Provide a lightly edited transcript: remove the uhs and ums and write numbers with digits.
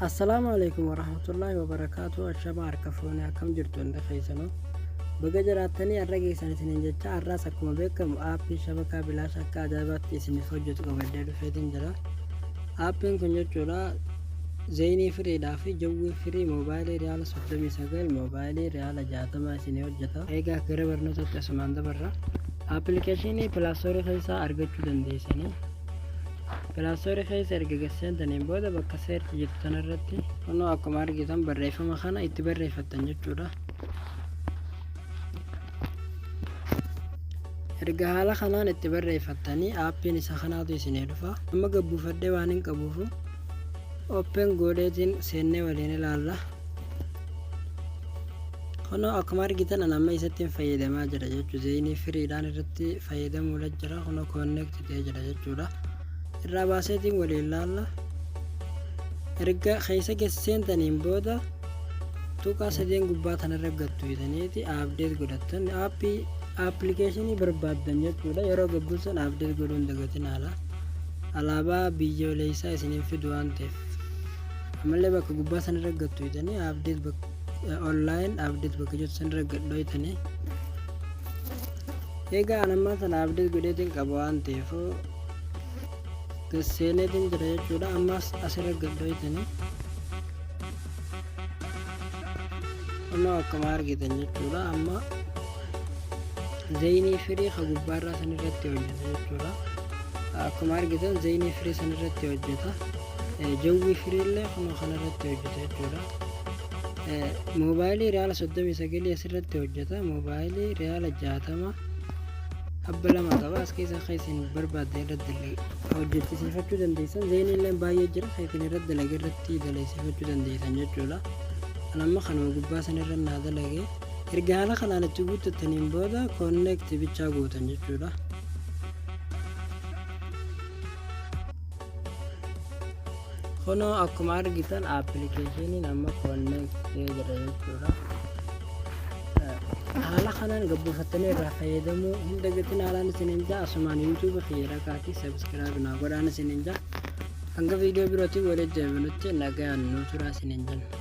Assalaamu Aleeykum Warahmatullaahi Wabarakaatuh Ashamaa harka fuune akkam jirtu hundi keessanuu baga jiraattanii har'a geessan isiniin jecha har'aas akkuma beekamu aappii shabakaa bilaash akka ajaa'ibaatti isiniif hojjetu qabadhee dhufeetiin jira. Aappiin kun jechuudha zeyinii firiidhaa fi jawwii firii moobaayilii riyaala 39 moobaayilii riyaala 60 isinii hojjeta. Egaa gara barnootaatti asumaan dabarra. Aappilikeeshinii pilaastoorii keessaa argachuu dandeessanii. Pilaastoorii keessa erga gad seentaniin booda bakka search jettu tanarratti kunoo akkuma argitan barreeffama kana itti barreeffattan jechuudha. Erga haala kanaan itti barreeffattanii aappiin isa kanaatu isinii dhufa. Amma gad buufadhee waan hin qabuufu open godheetiin seennee waliin ilaalla. Kunoo akkuma argitan an amma isatti hin fayyadamaa jira jechuudha. Zeyinii firiidhaan irratti fayyadamuudha jira. Kunoo connect ta'ee jira jechuudha. Irraa baaseetiin waliin laalla. Erga keessa seentaniin booda tuqaa sadeen gubbaa tanarra gattuutaniiti update godhattan aappii appilikeeshinii barbaaddan jechuudha. Yeroo gabbuusan update godhuun dagatin haala. Alaabaa biyyoolessaa isiniin fidu waan ta'eef. Ammallee bakka gubbaa sanarra gattuutanii update bakka online update bakka jettu sanirra gadhoytanii. Egaa an ammaa sana update godheetiin qaba waan ta'eef gasseeneetiin jira jechuudha. Ammas asirra gadhoytanii kunoo akkuma argitan jechuudha. Amma zeyinii firii ka gubbaarraa sanirratti hojjeta jechuudha. Akkuma argitan zeyinii firii sanirratti hojjeta. Jawwii firiillee kunoo kanarratti hojjeta jechuudha. Moobaayilii riyaala 39 asirratti hojjeta. Moobaayilii riyaala 60 habba lama qaba. As keessa akka isin barbaaddan irratti hojjechisiifachuu dandeessan. Zeyinii illee baay'ee jira. Kan isin irratti dalage irratti daleessifachuu dandeessan jechuudha. Kan amma kanuma gubbaa san irra naa dalage. Erga haala kanaan itti guuttattaniin booda connect bichaa gootan jechuudha. Kunoo akkuma argitan aappilikeeshiniin amma connect ta'ee jira jechuudha. Haala kanaan gabbuufattanii irraa fayyadamuu hin dagatin haalaan isiniin ja'a. Asumaan YouTube kiyya dhaqaatii subscribe naa godhaan isiniin ja'a. Hanga viidiyoo birootiin walitti deebinutti nagaan nuu turaa isiniin jenna.